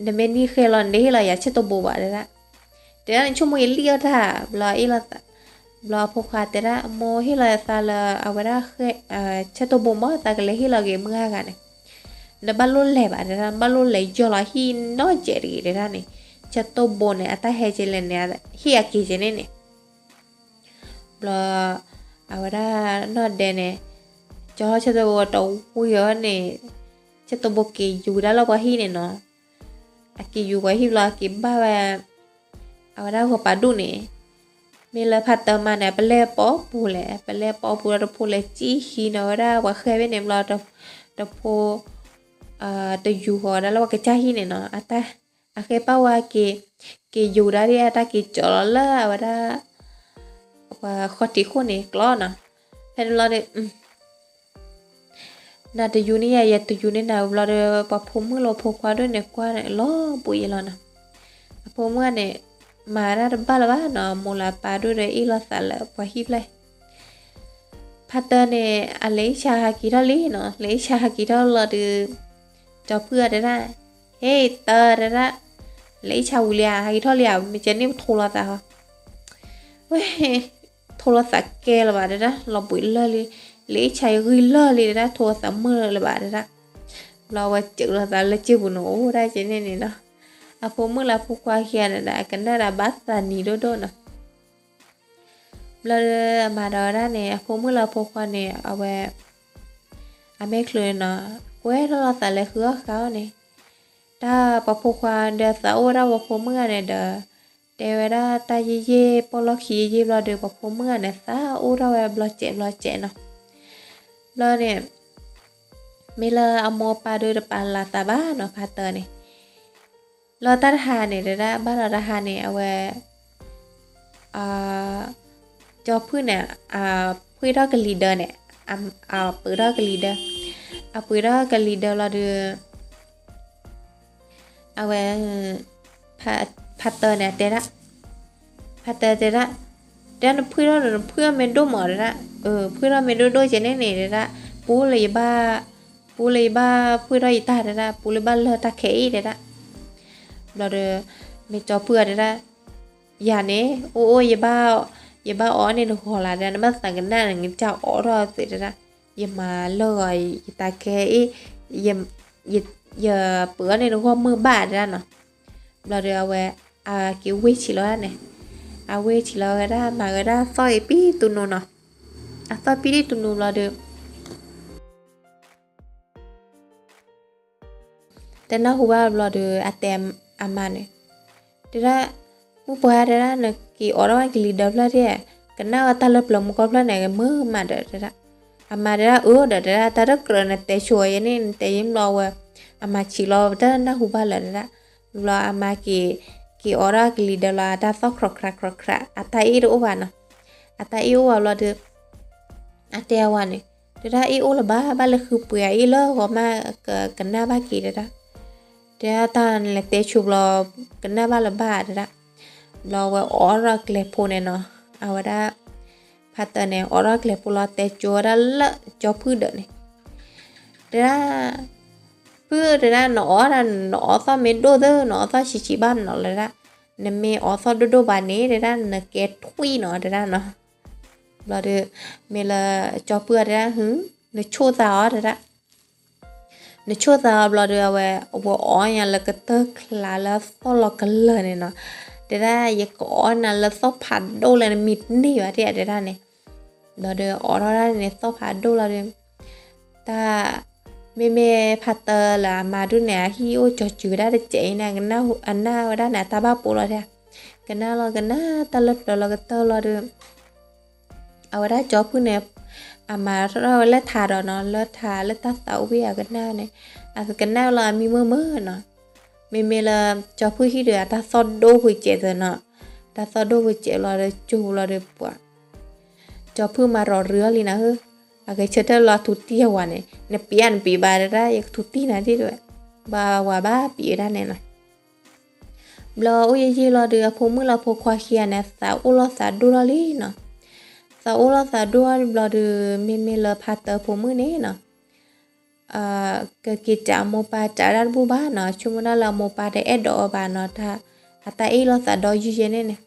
နမ့ၢ်နံၣ်ဃဲလီၤ နတဟ့ၣ်လီၤယၤဆၢတိၢ်ဘိဘၣ်တဲဒၣ်. တဲဒၣ်န့ၣ် ဆိကမိၣ်ယလံၣ်အီၣ်တၢ် ဘျီအ့ၣ်လိာ်သး, ဘျီအဖိခွါတဲဒၣ် မိၢ်ဟ့ၣ်လီၤယသးလၢအဝဲဒၣ် ဆၢတိၢ်ဘိမ့ၢ်သးကလဲၤဟ့ၣ်လီၤက့ၤမုၢ်ဂၤဂၤန့ၣ်, နဘၣ်လိၣ်လဲၤဘၣ်တဲဒၣ်, နဘၣ်လိၣ်လဲၤယီၢ်လီၤဟံၣ်နီတစဲးတဂ့ၤတဲဒၣ်န့ၣ်, ဆၢတိၢ်ဘိန့ၣ် အတၢ်ဟဲက့ၤလဲၣ်န့ၣ် ဟ့ၣ်အက့ၤက့ၤန့ၣ်န့ၣ် ဘျီ အဝဲဒၣ်နီၢ်ဒဲးန့ၣ် ကၠီဆၢတိၢ်ဘိတဝံၤအီၤန့ၣ်, ဆၢတိၢ်ဘိက့ၤယူၤဒၣ်လၢပှၤဟံၣ်န့ၣ်နီၤ, အက့ၤယူၤပှၤဟံၣ်ဘျီ အက့ၤဘၣ်ဝဲ အဝဲဒၣ်ဂီၤပာ်ဒူၣ်န့ၣ်, မ့ၢ်လၢဖါတၢၢ်မါန့ၣ် ပလဲၢ်ပိာ်ပူၤလဲၣ်, ပလဲၢ်ပိာ်ပူၤဒီးတဖိလဲၤစံၣ်ဟံးန့ၢ်ဝဲဒၣ်ပှၤဃဲဖဲန့ၣ်ဘျီ, တဖိ တယူၤဃီၤဒၣ်လၢပှၤကစၢ်ဟံၣ်န့ၣ်နီၤ, အတၢ် အဃဲပာ်ဝဲက့ၤ, က့ၤယူၤဒၣ်ဒ်အတၢ်က့ၤကၠီလီၤလၢအဝဲဒၣ် ပှၤဃီထံးခိၣ်န့ၣ်ကျီနီၤ, ဖဲန့ၣ်ဘျီဒီး နတယူၤန့ၢ်ယၤ ယတယူၤန့ၢ်နၤဘျီဒီး ပှၤဖိမုၣ်လၢဖိခွါဒိၣ်န့ၣ် ကွၢ်လီၤဘှံးယဲလီၤနီၤ, အဖိမုၣ်န့ၣ် မၤတၢ်တဘၣ်လၢၤဘၣ်နီၤ, မိၢ်လၢပၢ်ဒိၣ်ဒီးအ့ၣ်လိာ်သးလၢပှၤဟံၣ်ဖျၢၣ် ဖါတၢၢ်န့ၣ် အလဲၤအံၣ်ဆါဟးက့ၤထီၣ်လံနီၤ, လဲၤအံၣ်ဆါဟးက့ၤထီၣ်လီၤဒီး ကၠီဖုၣ်အီၤတဲဒၣ်, ဟ့ၣ်တၢၢ်တဲဒၣ်, လဲၤအံၣ်ဆါဝံၤလံဧါ, ဟးက့ၤထီၣ်လံဧါ, မ့ၢ်ကဲန့ၣ်ပထိလိာ်သးဟီ, ဝဲ ထိလိာ်သးကဲလၢၤဘၣ်တဲဒၣ်, လီၤဘှံးလၢာ်လံ, လဲၤအံၣ်ဆါယဂံၢ်လၢာ်လံတဲဒၣ်, ထိလိာ်သးမုာ်လၢၤဘၣ်တဲဒၣ်, ဘျီဝဲစၢးလိာ်သးလၢစ့ပူၤန့ၣ် အိၣ်ဒၣ်ကဲန့ၣ်န့ၣ်နီၤ, အဖိမုၣ်လၢအဖိခွါခံဂၤန့ၣ်ဒီး အကနၣ်ဒီးဘၣ်သးနံၤဒိၣ်ဒိၣ်နီၤ ဘျီဒီးအမၤဒီးဝဲဒၣ်န့ၣ် အဖိမုၣ်လၢအဖိခွါန့ၣ် အဝဲ အမဲာ်ချံန့ၣ်နီၤ ကွဲထီၣ်လိာ်သးလၢဃုအီၣ်ဃုအီန့ၣ်, တၢ်ပှၤဖိခွါဒီးသးအိၣ်ဝဲဒၣ်ပှၤဖိမုၣ်ဂၤန့ၣ်ဒီး တဲဝဲဒၣ်တၢ်ယံာ်ယံာ် ပီၣ်လီၢ်ခံယံာ်ယံာ်ဘျီဒီး ပှၤဖိမုၣ်ဂၤန့ၣ် သးအိၣ်ထီၣ်ဝဲဘျီစဲးဘျီစဲးနီၤ, ဘျီန့ၣ် မ့ၢ်လၢအမိၢ်ပၢ်ဒိၣ်တပာ်လၤသးဘၣ်နီၤ ဖါတၢၢ်န့ၣ် လီၤတၢ်တဟါန့ၣ် တဲဒၣ်ဘၣ်လီၤတဟါန့ၣ် အဝဲ ကၠီဖုၣ်န့ၣ် အဖှ့ၣ်ထီၣ်ကလံၤဒၢန့ၣ်, အပှ့ၤထီၣ်ကလံၤဒၢ, အပှ့ၤထီၣ်ကလံၤဒၢလီၤဒီး အဝဲ ဖါတၢၢ်န့ၣ် တဲဒၣ်, ဖါတၢၢ်တဲဒၣ်, တဲဒၣ်နဖှ့ၣ်ထီၣ်ဒီး နဖှ့ၣ်ထီၣ်မ့ၢ်ဒိၣ်မးတဲဒၣ်, ဖှ့ၣ်ထီၣ်မ့ၢ်ဒိၣ်ဒိၣ်ကဲန့ၣ်န့ၣ်တဲဒၣ်, ပူလၢယဘၣ်, ပူလၢယဘၣ်ဖှ့ၣ်ထီၣ်ယတၢ်တဲဒၣ်, ပူလၢဘၣ်လၢတၢ်ခဲအံၤတဲဒၣ်, ဘျီဒီး မ့ၢ်ကၠီဖုၣ်အီၤတဲဒၣ်, ယၤန့ၣ် အိၣ်အိၣ် ယဘၣ်အီၣ်န့ၢ်နဂီၢ်လၢတဲဒၣ်, နဘၣ်သးကနၣ်န့ၣ် နကစၢ်အီၣ်ထီၣ်သ့တဲဒၣ်, ယမၤလၢဂီၤ ယတၢ်ခဲအံၤ, ယပှ့ၤအီၣ်န့ၢ်နဂီၢ်မုၢ်ဘၣ်တဲဒၣ်နီၤ, ဘျီဒီးအဝဲ အက့ၤဝ့ၢ်ဆံးလီၤဒၣ်န့ၣ်, အဝ့ၢ်ဆံးလီၤဝဲဒၣ် မၤဝဲဒၣ်သီၣ်အံၤပံၣ်တူနူနီၤ, အသီၣ်ပံၣ်ဒံးတူနူဘျီဒီး တနၢ်ဟူဘၣ်ဘျီဒီး အတဲအမါန့ၣ်, တဲဒၣ်, မုၣ်ပှၢ်တဲဒၣ် နက့ၤအီၣ်ထီၣ်ကလံၤဒၢဖျၢၣ်ဒၣ်, ကနၣ်ဝဲတၢ်လၢပျၢၤမူကီၢ်ဖျၢၣ်န့ၣ် မုာ်မးဒီးတဲဒၣ်, အမါတဲဒၣ် အၢဒီးတဲဒၣ် တၢ်တကြၢးနတဲဆိယဲန့ၣ် နတဲယံၤဘျီဝဲ, အမါဆံးလီၤ တနၢ်ဟူဘၣ်လၢၤတဲဒၣ်, ဘျီအမါက့ၤ, က့ၤအီၣ်ထီၣ်ကလံၤဒၢလီၤ အတၢ်သီၣ်ခြီးခြးခြီးခြး အတၢ်အ့ၣ်တအိၣ်ဘၣ်နီၤ, အတၢ်အ့ၣ်အိၣ်ဘၣ်ဘျီဒီး အတဲအဝၤန့ၣ်, တဲဒၣ်အ့ၣ်အိၣ်လၢၤဘၣ် ဘၣ်လဲၤဃုပှ့ၤအအ့ၣ်လၢဂီၤမး ကနၣ်ဘၣ်က့ၤတဲဒၣ်, တဲဒၣ်တၢ်နလဲၤတဲဆိဘျီ ကနၣ်ဘၣ်လၢၤဘၣ်တဲဒၣ်, ဘျီဝဲအိးထီၣ်ကျဲဖိန့ၣ်နီၤ, အဝဲဒၣ် ဖါတၢၢ်န့ၣ် အိးထီၣ်ကျဲဖိလီၤ တဲကၠိဝဲဒၣ်လၢကၠီဖုၣ်ဒီးန့ၣ်, တဲဒၣ် ဖုၣ်တဲဒၣ် နအိးဒၣ် နအိးသီၣ်မ့ၢ်ဒိၣ်သၢ နအိးသီၣ်ဆံးဆံးဘၣ်မနုၤလဲၣ်ဒၣ်, နမ့ၢ်အိးသီၣ်ဒိၣ်ဒိၣ်ဘၣ်န့ၣ်တဲဒၣ် နကဲထွံၣ်နီၤတဲဒၣ်နီၤ, ဘျီဒီး မ့ၢ်လၢကၠီဖုၣ်တဲဒၣ် နဆိၣ်သးအီၤတဲဒၣ်, နဆိၣ်သးအီၤဘျီဒီး အဝဲ အဝဲအိးညါလၢကတၢၢ်ချါလၢသီၣ်လီၤကလၢာ်န့ၣ်နီၤ, တဲဒၣ် ယကအိးနၤလၢသီၣ်ဖးဒိၣ်လၢနမံတန့ၢ်ဘၣ်တဲဒၣ်န့ၣ်, ဘျီဒီးအိးထီၣ်ဒၣ်န့ၣ် သီၣ်ဖးဒိၣ်လီၤဒီး တၢ် မ့မ့ၢ်ဖါတၢၢ်လၢအမါဒူၣ်န့ၣ် အဟံၣ်အိၣ်ကၠီစုၤဝဲဒၣ်တစဲးအံၤန့ၣ် အကနၣ်ဝဲဒၣ်န့ၣ် အတၢ်ဘၣ်ပိာ်လီၤဒၣ်, ကနၣ်လီၤကနၣ်တၢ်လၢပျၢၤလီၤကတၢၢ်လီၤဒီး အဝဲဒၣ်ကၠီဖုၣ်န့ၣ် အမၤထီၣ်ဝဲလၢထးဒီးနီၤ လၢထးလၢတၢ်သးအိၣ်ဝံၣ်အကနၣ်န့ၣ် အကနၣ်လီၤအမံမုာ်မုာ်နီၤ, မ့မ့ၢ်လၢကၠီဖုၣ်ဟံၣ်ဒီး အတၢ်သီၣ်ဒိၣ်ဖုစဲးသၢနီၤ, တၢ်သီၣ်ဒိၣ်ဖုစဲးလီၤဒီး ကၠိလီၤဒီးပှၤ ကၠီဖုၣ်မၤရီၤရံအီၤလံနၤဧၢ, အဂဲၤဆၢထၢၣ်လီၤထူတံၢ်အဝၤန့ၣ် နပံးဧါနပံးဘၣ်တဒၣ် ယကထူတံၢ်နၤဒ်ဝဲ, ဘၣ်ဝၤဘၣ်ပံးဝဲဒၣ်န့ၣ်နီၤ. ဘျီအိၣ်ယံာ်ယံာ်လီၤဒီး အဖိမုၣ်လၢအဖိခွါခံဂၤန့ၣ် သးအိၣ်လီၤသးဒိၣ်လီၤလံနီၤ, သးအိၣ်လီၤသးဒိၣ်လီၤဘျီဒီး မ့မ့ၢ်လၢဖါတၢၢ်ဖိမုၣ်န့ၣ်နီၤ ကက့ၤတၢ်အမိၢ်ပၢ်တၢ်ဒၣ်တဘူၣ်ဘၣ်နီၤ, ဆိကမိၣ်ဒၣ်လၢအမိၢ်ပၢ်တအဲၣ်ဒိးအီၤဘၣ်နီၤ, တၢ်အတၢ်အ့ၣ်လိာ်သးဒီးယုၢ်ယဲန့ၣ်န့ၣ်,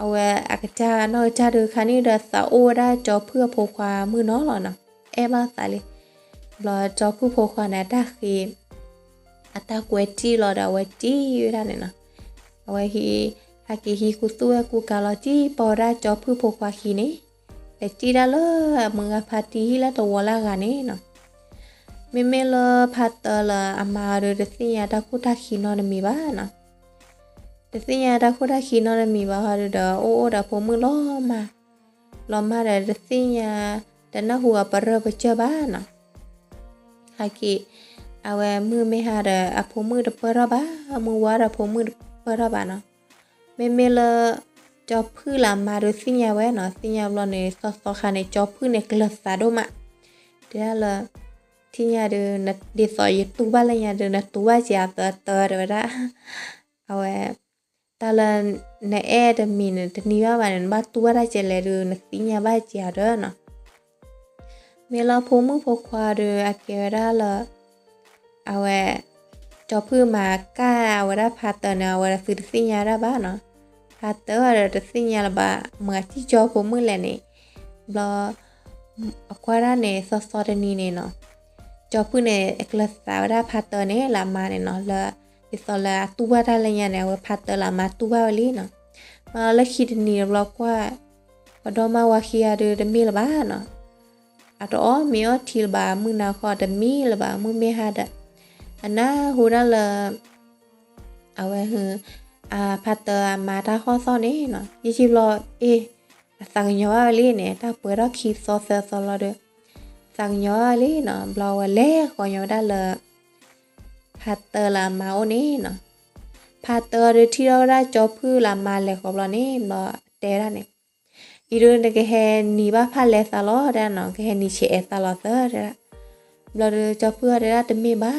အဝဲအကစၢ်နီၢ်ကစၢ်ဒုးခါန့ၣ်ဒီးသးအိၣ်ဝဲဒၣ်ကၠီဖုၣ်အဖိခွါမုၣ်နီၤလီၤနီၤ, အဲၣ်ဘၣ်သးလံ. ဘျီကၠီဖုၣ်ဖိခွါန့ၣ် အတၢ်ဃ့ အတၢ်ကွဲတံၢ်လီၤဒီး အဝဲတံၢ်ဝဲဒၣ်န့ၣ်နီၤ. အဝဲဟံး, ဟဲက့ၤဟံးဃုာ်သူၣ်ဝဲၢ်ကူကၤလီၤ တံၢ်ပိာ်ဝဲဒၣ်ကၠီဖုၣ်ဖိခွါခံန့ၣ်, လဲၤတံၢ်ဒၣ်လၢအမုၢ်ဂၤဖါတံၢ်ဟံၣ်လၢတဝီလၢအဂၤန့ၣ်နီၤ. မ့မ့ၢ်လၢဖါတၢလၢအမါအီၤဒီး တသ့ၣ်ညါတၢ်ခိၣ်တၢ်ခံနီတမံၤဘၣ်နီၤ. တသ့ၣ်ညါတၢ်ခိၣ်တၢ်ခံနီတမံၤဘၣ်ဟီဒုးဒီး အိၣ်အိၣ်ဒီးဖိမုၣ်လီၤမၢ်, လီၤမၢ်ဒီးတသ့ၣ်ညါ, တနၢ်ဟူအပရၢပစၢၢ်ဘၣ်နီၤ. ဟဲက့ၤ, အဝဲမုၢ်မ့ၢ်ဟါဒီး အဖိမုၣ်တပၢၢ်ထီၣ်ဘၣ်, မုၢ်ဝါဒီးဖိမုၣ်တပၢၢ်ထီၣ်ဘၣ်နီၤ. မ့မ့ၢ်လၢ ကၠီဖုၣ်လၢအမါဒီးသ့ၣ်ညါဝဲနီၤ, သ့ၣ်ညါဘျီန့ၣ် သီသီခါန့ၣ် ကၠီဖုၣ်န့ၣ်ကျၢၤသးဒိၣ်မး, တဲဒၣ်လၢ ထံၣ်ညါဒီး ဒ်သိးယတူၢ်ဘၣ်လၢညါဒီး နတူၢ်ဘၣ်က့ၤအသၢတၢ်တဲဝဲဒၣ်, အဝဲ တၢ်လၢ နအဲၣ်တမံၤန့ၣ် တနံၤဘၣ်ဘၣ်န့ၣ် နဘၣ်တူၢ်ဘၣ်တၢ်ကဲလဲၣ်ဒီး နသ့ၣ်ညါဘၣ်က့ၤအီၤဒီးနီၤ. မ့ၢ်လၢဖိမုၣ်ဖိခွါဒီး အကဲဝဲဒၣ်လၢ အဝဲ ကၠီဖုၣ်မၤကၢ်အဝဲဒၣ်ဖါတၢန့ၣ် အဝဲဒၣ်သုတသ့ၣ်ညါဒၣ်ဘၣ်နီၤ. ဖါတၢဒီးတသ့ၣ်ညါလၢၤဘၣ် မၤစံၣ်ကၠီဖိမုၣ်လဲၣ်န့ၣ်, ဘျီ အကွၢ်ဒၣ်န့ၣ် သီသီတနံၤန့ၣ်နီၤ, ကၠီဖုၣ်န့ၣ် အကျၢၤသးဝဲဒၣ်ဖါတၢန့ၣ် လၢအမါန့ၣ်နီၤ, လၢ ဒ်သိးလၢအတူၢ်ဘၣ်တၢ်လၢညါန့ၣ် အဝဲဖါတၢလၢအမါတူၢ်ဘၣ်ဝဲလံနီၤ. မ့ၢ်လၢခံတနံၤတဘျီကွၢ် ပှၤဒီမါဝၤခံဂၤဒီးတမ့ၢ်လၢၤဘၣ်နီၤ. အတအီၣ်မ့ၤအီထံလၢၤဘၣ် မုၢ်နၤဃီတမံၤလၢၤဘၣ် မုၢ်မ့ၢ်ဟါဒီး အနၢ်ဟူဒၣ်လၢ အဝဲ ဖါတၢအမါတၢ်ဟီၣ်သီၣ်န့ၣ်နီၤ, ယံာ်ယံာ်ဘျီ အ့ၣ် အသးကညီၤဘၣ်ဝဲလံန့ၣ် တၢ်ပှဲၤထီၣ်ခံသီသၢသီလီၤဒီး သးကညီၤဘၣ်ဝဲလံနီၤ. ဘျီဝဲလဲၤဃီၤညီဝဲဒၣ်လၢ ဖါတၢလၢအမါအိၣ်န့ၣ်နီၤ. ဖါတၢဒီးထံၣ်ထီၣ်ဝဲဒၣ်ကၠီဖုၣ်လၢအမါလဲၤဃီၤဘျီန့ၣ် ဘျီတဲဝဲဒၣ်န့ၣ် အံၤဒုးနကဟဲနံၤဘၣ်ဖၣ်လဲသးလီၤ တဲဒၣ်နီၤ, ကဟဲနံၤဆဲးအဲးသးလီၤသၢ တဲဒၣ်. ဘျီဒီးကၠီဖုၣ်အီၤတဲဒၣ် တမ့ၢ်ဘၣ် တဲဒၣ်, သး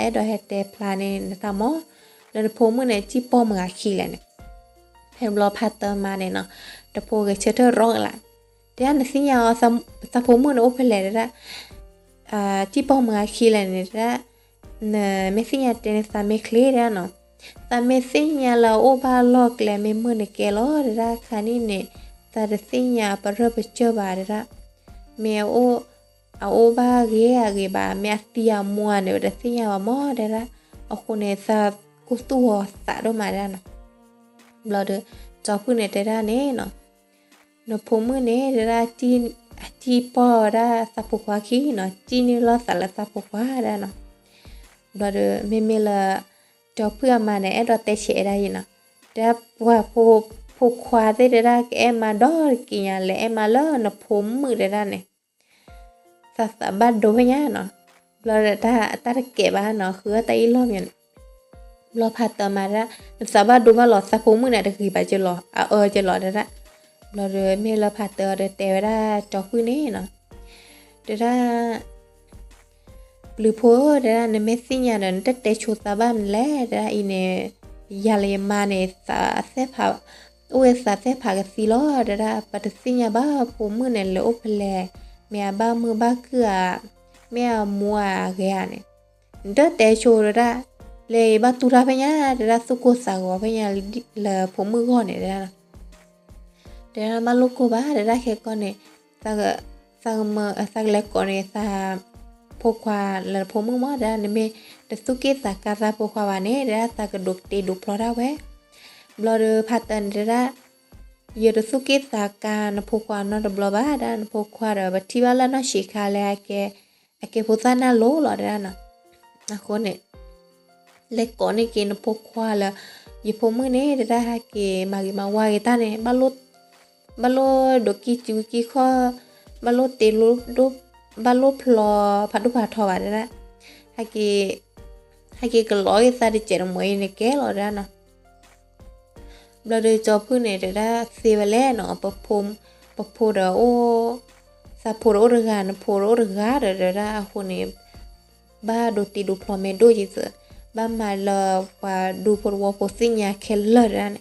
အဲၣ်ဒိးဟဲတဲဖျါန့ၣ် နတၢ်မီၤ လၢနဖိမုၣ်န့ၣ် စံၣ်ပီၢ်မုၢ်ဂၤခံလဲၣ်န့ၣ်. ဖဲဘျီဖါတၢမါန့ၣ်နီၤ တဖိဂဲၤဆၢထၢၣ်ရီကလး, တဲဒၣ် နသ့ၣ်ညါအီၤ သးဖိမုၣ်န့ၣ်အိၣ်ဖဲလဲၣ် တဲဒၣ် စံၣ်ပီၢ်မုၢ်ဂၤခံလဲၣ်န့ၣ် တဲဒၣ်, နမ့ၢ်သ့ၣ်ညါတဲန့ၣ် သးမ့ၢ်ချ့ တဲဒၣ်နီၤ. သးမ့ၢ်သ့ၣ်ညါလၢအအိၣ်ဘၣ်လီၢ်ကျဲမ့ၢ်မုာ်န့ၣ်ကဲလီၤ တဲဒၣ်, ခါနံၣ်န့ၣ် သးတသ့ၣ်ညါအပရၢပစၢၢ်ဘၣ် တဲဒၣ်. မ့ၢ်အအိၣ်, အအိၣ်ဘၣ်ဂ့ၤအဂ့ၤဘၣ် မ့ၢ်အသံအမူန့ၣ် ပတသ့ၣ်ညါဘၣ်မီၤ တဲဒၣ်. အဃိန့ၣ် သးကိၢ်သူၣ်ဂီၤသးဒိၣ်မး တဲဒၣ်နီၤ. ဘျီဒီး ကၠီဖုၣ်န့ၣ်တဲဒၣ်န့ၣ်နီၤ နဖိမုၣ်န့ၣ် တဲဒၣ် အစံၣ်ပီၢ်ဝဲဒၣ်သးဖိခွါခံနီၤ, စံၣ်န့ၢ်လီၤသးလၢသးဖိခွါ တဲဒၣ်နီၤ. ဘျီဒီး မ့မ့ၢ်လၢ ကၠီဖုၣ်အမါန့ၣ် အဲၣ်ဒိးတဲဆဲးဒၣ်ယံၤနီၤ, တဲဒၣ်ပှၤဖိခွါသ့ၣ်တဲဒၣ် ကအဲၣ်မါဒီတက့ၢ်ညါ လဲၤအဲၣ်မါလၢနဖိမုၣ်တဲဒၣ်န့ၣ် သးသးဘၣ်ဒိဖဲညါနီၤ. ဘျီဒီးတၢ်တကဲးဘၣ်နီၤ ဃုအီၣ်တၢ်အ့ၣ်လိာ်မးန့ၣ်. ဘျီဖါတၢမါတဲဒၣ် နသးဘၣ်ဒိဘၣ်လီၤ သးဖိမုၣ်န့ၣ် တဂ့ၤဘၣ်ကလီၤ အအၢကလီၤတဲဒၣ်. ဘျီဒီးမ့ၢ်လၢဖါတၢဒီးတဲဝဲဒၣ်ကၠီဖုၣ်န့ၣ်နီၤ, တဲဒၣ် ပျုၤဖိဧၢ တဲဒၣ် နမ့ၢ်သ့ၣ်ညါဒီး နတတဲဆိသးဘၣ်မနုၤလဲၣ် တဲဒၣ်အံၤန့ၣ်, ယၤလၢယမါန့ၣ် သးသ့ၣ်ဖး, အိၣ်ဝဲသးသ့ၣ်ဖးကသံလီၤ တဲဒၣ် ပတသ့ၣ်ညါဘၣ်ဖိမုၣ်န့ၣ် လဲၤအိၣ်ဖဲလဲၣ်, မ့ၢ်အဘၣ်မုာ်ဘၣ်ခုၣ်ဧါ, မ့ၢ်အမူအဂဲၤဧါန့ၣ်, နတတဲဆိတဲဒၣ်, လၢယဘၣ်တူၢ်တၢ်ဖဲညါ တဲဒၣ် သူၣ်ကိၢ်သးဂီၤဖဲညါလၢဖိမုၣ်ဂီၢ်န့ၣ် တဲဒၣ် တဲဒၣ်ဘၣ်လိၣ်ကိၢ်ဘၣ် တဲဒၣ် ခဲကီန့ၣ်, သးကမၢ, သးကလဲၤကိးန့ၢ်သး ဖိခွါလၢဖိမုၣ်မး တဲဒၣ် နမ့ၢ်တသူၣ်က့ၣ်သးကါသးဖိခွါဘၣ်န့ၣ် တဲဒၣ် သးကဒိးတ့ဒိးဖျီတၢ်ဝဲ. ဘျီဒီးဖါတၢန့ၣ်တဲဒၣ်, ယတသူၣ်က့ၣ်သးကါနဖိခွါနီတဘျီဘၣ် တဲဒၣ် နဖိခွါဒီး ပထံၣ်ဘၣ်လၢနီၢ်ဆံးခါလၢအကဲ, အကဲဖိသၣ်နၢ်လိၤလီၤ တဲဒၣ်နီၤ. အဃိန့ၣ် လဲၤကိးန့ၢ်က့ၤနဖိခွါလၢ ယဖိမုၣ်န့ၣ် တဲဒၣ် ဟဲက့ၤမၤဂ့ၤမၤဝါဂ့ၤတၢ်န့ၣ်, ဘၣ်လိၣ်ဒိးကံၢ်စုကံၢ်ခီၣ်, ဘၣ်လိၣ်တ့လိၣ်ဒိၣ်, ဘၣ်လိၣ်ဖျီဖးဒိၣ်ဖးထီဘၣ် တဲဒၣ်, ဟဲက့ၤ, ဟဲက့ၤကလီၤဂ့ၤသးတစဲးတမှဲၤအံၤန့ၣ်ကဲလီၤ တဲဒၣ်နီၤ. ဘျီဒီးကၠီဖုၣ်န့ၣ် တဲဒၣ်သ့ဝဲလဲၣ်နီၤ, ပဖိဒီးအိၣ်, သးဖိဒီးအိၣ်တဂၤ နဖိဒီးအိၣ်တဂၤဒီး တဲဒၣ် အဃိန့ၣ် ဘၣ်ဒိးတ့ဒိးဖျီမ့ၢ်ဒိၣ်ယံၤသၢ, ဘၣ်မၤလၢပှၤဒူဖိတဝီဖိသ့ၣ်ညါခဲလၢာ် တဲဒၣ်န့ၣ်,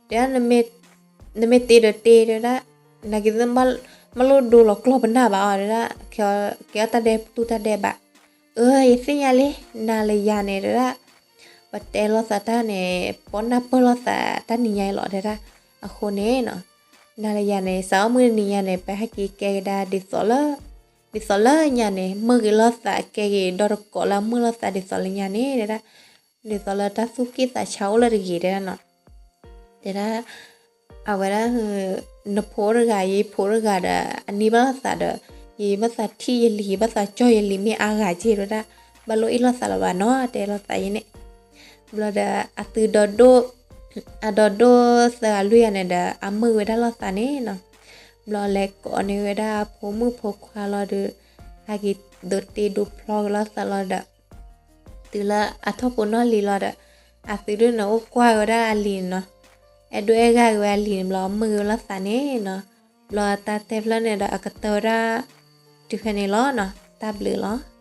တဲဒၣ် နမ့ၢ်တ့ဒီးတ့ တဲဒၣ်, နာ်က့ၤသ့ၣ် ဘၣ်လိၣ်ဒိလီၤကျီၢ်ပနၢ်ဘၣ်အီၤ တဲဒၣ်, ကဲအီၣ်တၢ်ဒဲးတူၢ်တၢ်ဒဲးဘး အၢ ယသ့ၣ်ညါလံ, နၤလၢယၤန့ၣ် တဲဒၣ်, ပတဲလိာ်သးတၢ်န့ၣ် ပနၢ်ပၢၢ်လိာ်သးတၢ်နံၤညါအံၤလီၤ တဲဒၣ်. အဃိန့ၣ်နီၤ, နၤလၢယၤန့ၣ် စးထီၣ်မုၢ်တနံၤညါန့ၣ် ပဟဲက့ၤကဲကဒါဒ်သိးလၢ, ဒ်သိးလၢညါန့ၣ် မုၢ်ဂ့ၤလိာ်သး ကဲက့ၤဒီတကိးလၢအမုာ်လိာ်သးဒ်သိးလၢညါန့ၣ် တဲဒၣ်. ဒ်သိးလၢတၢ်သူၣ်က့ၣ်သးဆါအိၣ်လၢတဂ့ၤ တဲဒၣ်နီၤ. တဲဒၣ်, အဝဲဒၣ်, နဖိတဂၤ ယဖိတဂၤဒီး အန့ၢ်ဘၣ်လိာ်သးဒီး ယဘၣ်သးထံၣ်ယလံၤ ဘၣ်သးကၠီၣ်ယလံၤမ့ၢ်အါဂၤက့ၤ တဲဒၣ်. ဘၣ်လိၣ်အ့ၣ်လိာ်သးလၢၤဘၣ်နီၤ တဲလိာ်သးယဲန့ၣ်. ဘျီဒီးအသုဒီဒိၣ်, အဒီဒိၣ်သၢဂၤလွံၢ်ဂၤန့ၣ်ဒီး အမုာ်ဝဲဒၣ်လိာ်သးန့ၣ်နီၤ. ဘျီလဲၤကိးန့ၢ်ဝဲဒၣ်အဖိမုၣ်ဖိခွါလီၤဒီး ဟဲက့ၤဒိးတ့ဒိးဖျီက့ၤလိာ်သးလီၤဒီး တုၤလၢအထီၣ်ဖိနီၢ်လံၤလီၤဒီး အသုဒိၣ်န့ၣ်အိၣ်ကွၢ်က့ၤဝဲဒၣ်အလံၤန့ၣ်နီၤ. အဲၣ်ဒိးအဲၣ်ဂၤက့ၤဝဲအလံၤန့ၣ် ဘျီအမုာ်က့ၤဝဲလိာ်သးန့ၣ်နီၤ. ဘျီတၢ်တဲဖျၢၣ်န့ၣ်ဒီးအကတၢၢ်ဝဲဒၣ် တုၤဖဲန့ၣ်လီၤနီၤ. တၢ်ဘျုးလီၤ.